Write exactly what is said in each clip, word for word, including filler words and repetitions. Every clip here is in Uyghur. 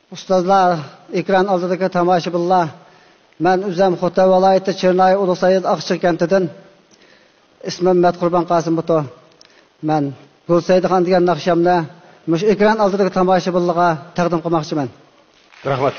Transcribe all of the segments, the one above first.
ئۇستازلار، ئېكران ئالدىدىكى تاماشىبىنلار، مەن ئۆزۈم خوتەن ۋىلايىتى چىرناي ئۇلۇغ سەيىت ئاقچىق كەنتىدىن. ئىسمىم مەتقۇربان قاسىم بۇتۇ. مەن گۈلسەيدىخان دېگەن ناخشامنى مۇشۇ ئېكران ئالدىدىكى تاماشىبىنلارغا تەقدىم قىلماقچىمەن. رەھمەت.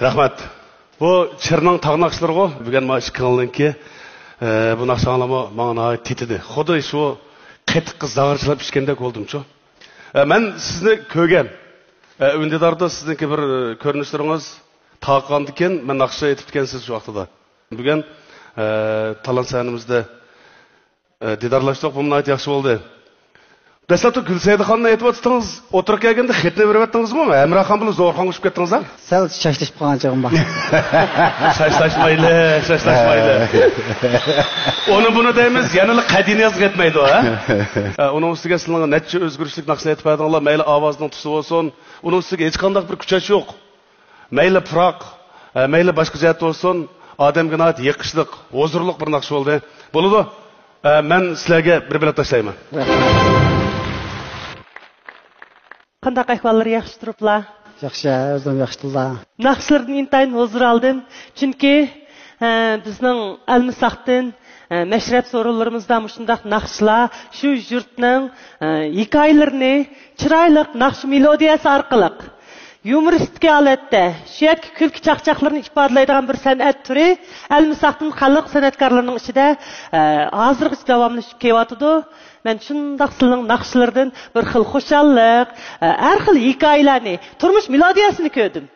رەھمەت. بۇ چىرنىڭ تاغ ناخشىلىرىغۇ. بۈگۈن ما ئىككىڭلارنىڭكى، ئە، بۇ ناخشاڭلارمۇ ماڭا ناھايىتى تېتىدى. خۇددى شۇ قېتىققا زاغرا چىلاپ ئىچكەندەك بولدۇمچۇ. ئە، مەن سىزنى كۆرگەن. ئە، ئۈندىداردا سىزنىڭكى بىر، ئە، كۆرۈنۈشلىرىڭىز تارقالغاندىكىن مەن ناخشا ئېيتىپتىكەنسىز شۇ ۋاقتىدا. بۈگۈن، ئە، تالانت سەھنىمىزدە ئە، دىدارلاشتۇق، بۇمۇ ناھايىتى ياخشى بولدى. دەسلەپتە گۈلسەيدىخاننى ئېيتىۋاتتىڭىز، ئوتتۇراپ كەلگەندە خېتىنى بېرىۋەتتىڭىزمۇ؟ ھەمراخان بىلەن زورخانغا چۈشۈپ كەتتىڭىز ھە؟ سەل چاچلىشىپ قالغان چېغىم بار. چاچلاشمايلى، چاچلاشمايلى. ئۇنى بۇنى دەيمىز، يەنىلا قەدىنىيازغا يەتمەيدۇ ھە؟ ئە، ئۇنىڭ ئۈستىگە سىلەرنىڭ نەچچە ئۆزگىرىشلىك ناخشىنى ئېيتىپ بەردىڭلار، مەيلى ئاۋازنىڭ تۈسى بولسۇن، ئۇنىڭ ئۈستىگە ھېچقانداق بىر كۈچەش يوق. مەيلى پۇراق، ئە، مەيلى باشقا جەھەتتە بولسۇن، ئادەمگە ناھايىتى يېقىشلىق، ھۇزۇرلۇق بىر ناخشا بولدى. بولىدۇ. ئە، مەن سىلەرگە بىر بېلەت تاشلايمەن. قانداق ئەھۋاللىرى، ياخشى تۇرۇپلا؟ ياخشى، ئۆزۈم ياخشى تۇرلا. ناخشىلىرىدىن ئىنتايىن ھۇزۇر ئالدىم. چۈنكى، ئە، بىزنىڭ ئەلمىساقتىن، ئە، مەشرەپ سورۇنلىرىمىزدا مۇشۇنداق ناخشىلار شۇ يۇرتنىڭ، ئە، ھېكايىلىرىنى چىرايلىق ناخشا مېلودىيەسى ئارقىلىق يۇمۇرىستىك ھالەتتە شۇ يەردىكى كۈلكە چاقچاقلىرىنى ئىپادىلەيدىغان بىر سەنئەت تۈرى ئەلمىساقتىن خەلق سەنئەتكارلىرىنىڭ ئىچىدە، ئە، ھازىرغىچە داۋاملىشىپ كېلىۋاتىدۇ. مەن شۇنداق سىلىنىڭ ناخشىلىرىدىن بىر خىل خۇشاللىق، ئە، ھەر خىل ھېكايىلەرنى، تۇرمۇش مېلودىيەسىنى كۆردۈم.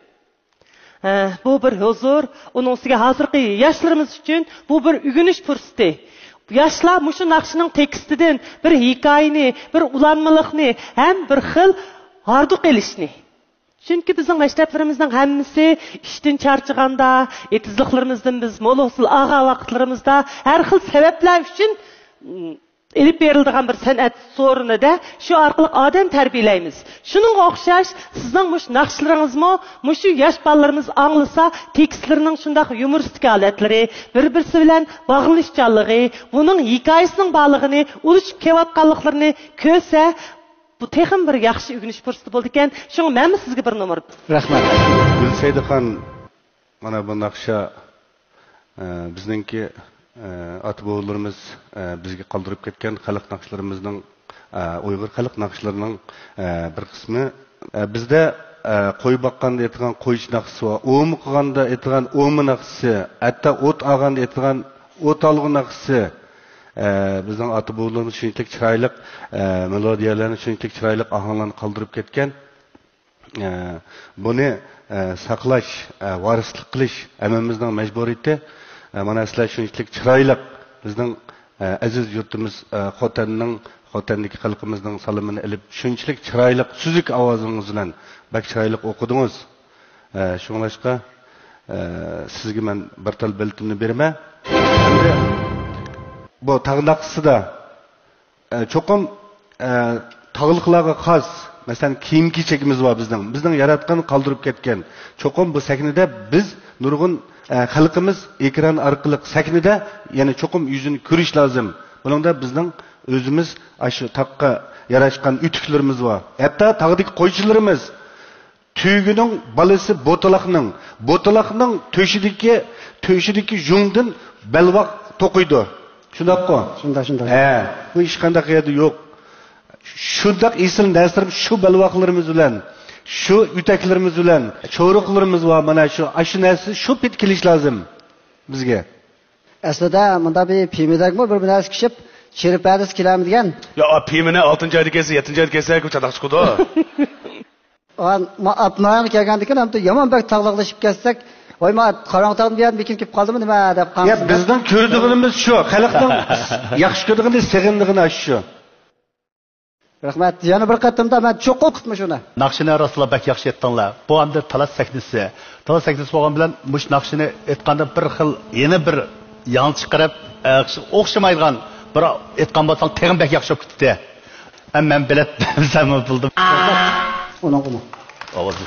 ئە، بۇ بىر ھۇزۇر، ئۇنىڭ ئۈستىگە ھازىرقى ياشلىرىمىز ئۈچۈن بۇ بىر ئۆگىنىش پۇرسىتى. ياشلار مۇشۇ ناخشىنىڭ تېكىستىدىن بىر ھېكايىنى، بىر ئۇلانمىلىقنى ھەم بىر خىل ھاردۇق ئېلىشنى. چۈنكى بىزنىڭ مەشرەپلىرىمىزنىڭ ھەممىسى ئىشتىن چارچىغاندا، ئېتىزلىقلىرىمىزدىن بىز مول ھوسۇل ئالغان ۋاقىتلىرىمىزدا ھەر خىل سەۋەبلەر ئۈچۈن، م، ئېلىپ بېرىلىدىغان بىر سەنئەت سورۇنىدا شۇ ئارقىلىق ئادەم تەربىيەلەيمىز. شۇنىڭغا ئوخشاش، سىزنىڭ مۇشۇ ناخشىلىرىڭىزمۇ مۇشۇ ياش بالىلىرىمىز ئاڭلىسا، تېكىستلىرىنىڭ شۇنداق يۇمۇرىستىك ھالەتلىرى، بىر-بىرسى بىلەن باغلىنىشچانلىقى، بۇنىڭ ھېكايىسىنىڭ بارلىقىنى، ئۇلىشىپ كېلىۋاتقانلىقلىرىنى كۆرسە، بۇ تېخىمۇ بىر ياخشى ئۆگىنىش پۇرسىتى بولىدىكەن. شۇڭا مەنمۇ سىزگە بىر نومۇر. رەھمەت. گۈلسەيدىخان، مانا بۇ ناخشا، ئە، بىزنىڭكى، ئە، ئاتا-بوۋىلىرىمىز، ئە، بىزگە قالدۇرۇپ كەتكەن خەلق ناخشىلىرىمىزنىڭ، ئە، ئۇيغۇر خەلق ناخشىلىرىنىڭ، ئە، بىر قىسمى. ئە، بىزدە، ئە، قوي باققاندا ئېيتىدىغان قويچى ناخشىسى بار، ئوما قىلغاندا ئېيتىدىغان ئوما ناخشىسى، ھەتتا ئوت ئالغاندا ئېيتىدىغان ئوت ئالغۇ ناخشىسى. ئە، بىزنىڭ ئاتا-بوۋىلىرىمىز شۇنچىلىك چىرايلىق، ئە، مېلودىيەلەرنى شۇنچىلىك چىرايلىق ئاھاڭلارنى قالدۇرۇپ كەتكەن. ئە، بۇنى، ئە، ساقلاش، ئە، ۋارىسلىق قىلىش ھەممىمىزنىڭ مەجبۇرىيىتى. ئە، مانا سىلەر شۇنچىلىك چىرايلىق بىزنىڭ، ئە، ئەزىز يۇرتىمىز، ئە، خوتەننىڭ، خوتەندىكى خەلقىمىزنىڭ سالىمىنى ئېلىپ، شۇنچىلىك چىرايلىق سۈزۈك ئاۋازىڭىز بىلەن بەك چىرايلىق ئوقۇدىڭىز. ئە، شۇڭلاشقا، ئە، سىزگە مەن بىر تال بېلىتىمنى بېرىمەن. ئەمدى بۇ تاغ ناخشىسىدا، ئە، چوقۇم، ئە، تاغلىقلارغا خاس، مەسىلەن، كىيىم-كېچەكمىز بار بىزنىڭ. بىزنىڭ ياراتقان، قالدۇرۇپ كەتكەن. چوقۇم بۇ سەھنىدە بىز نۇرغۇن، ئە، خەلقىمىز ئېكران ئارقىلىق سەھنىدە يەنە چوقۇم يۈزىنى كۆرۈش لازىم. بۇنىڭدا بىزنىڭ ئۆزىمىز ئاشۇ تاغقا ياراشقان ئۆتۈكلىرىمىز بار. ھەتتا تاغدىكى قويچىلىرىمىز تۆگىنىڭ بالىسى بوتىلاقنىڭ، بوتىلاقنىڭ تۆشىدىكى، تۆشىدىكى يۇڭدىن بەلباغ توقۇيدۇ. شۇنداققۇ؟ شۇنداق، شۇنداق. ھە، بۇ ھېچقانداق يەردە يوق. شۇنداق ئېسىل نەرسىلىرىمىز شۇ بەلباغلىرىمىز بىلەن، شۇ ئۆتەكلىرىمىز بىلەن، چورۇقلىرىمىز بار. مانا شۇ، ئاشۇ نەرسە شۇ پېتى كېلىش لازىم بىزگە. ئەسلىدە مۇنداق بىر پىيمىدەكمۇ بىر نەرسە كىشىپ، شېرىپ پەدىسى كېلەرمىدىكەن؟ يا، پىيمىنى ئالتىنچى ئايدا كەلسە، يەتتىنچى ئايدا كەلسە، چاتاق چىقىدۇ. ئاپتونومغا كەلگەندىكىن ئەمدى يامان بەك تاغلىقلىشىپ كەتسەك، ۋاي، ما قاراڭغۇتاغدىن بۇ يەردىن بېكىنىپ كېلىپ قالدىمۇ نېمە دەپ يا، قالمىسىلا. بىزنىڭ كۆرىدىغىنىمىز شۇ، خەلقنىڭ ياخشى كۆرىدىغىنى، سېغىنىدىغىنى ئاشۇ. رەھمەت. يەنە بىر قېتىمدا مەن چوقۇم قۇتمۇ شۇنى. ناخشىنى راستلا بەك ياخشى ئېيتتىڭلار. بۇ ئەمدى تالانت سەھنىسى. تالانت سەھنىسى بولغان بىلەن مۇشۇ ناخشىنى ئېيتقاندا بىر خىل، يەنە بىر يېڭى چىقىرىپ، ئە، ئوخشىمايدىغان بىر ئېيتقان بولساڭ تېخىمۇ بەك ياخشى بولۇپ كېتىدۇ. ھەم مەن بېلەت بەرسەممۇ بولدى. ئۇنىڭغىمۇ. ئاۋازى.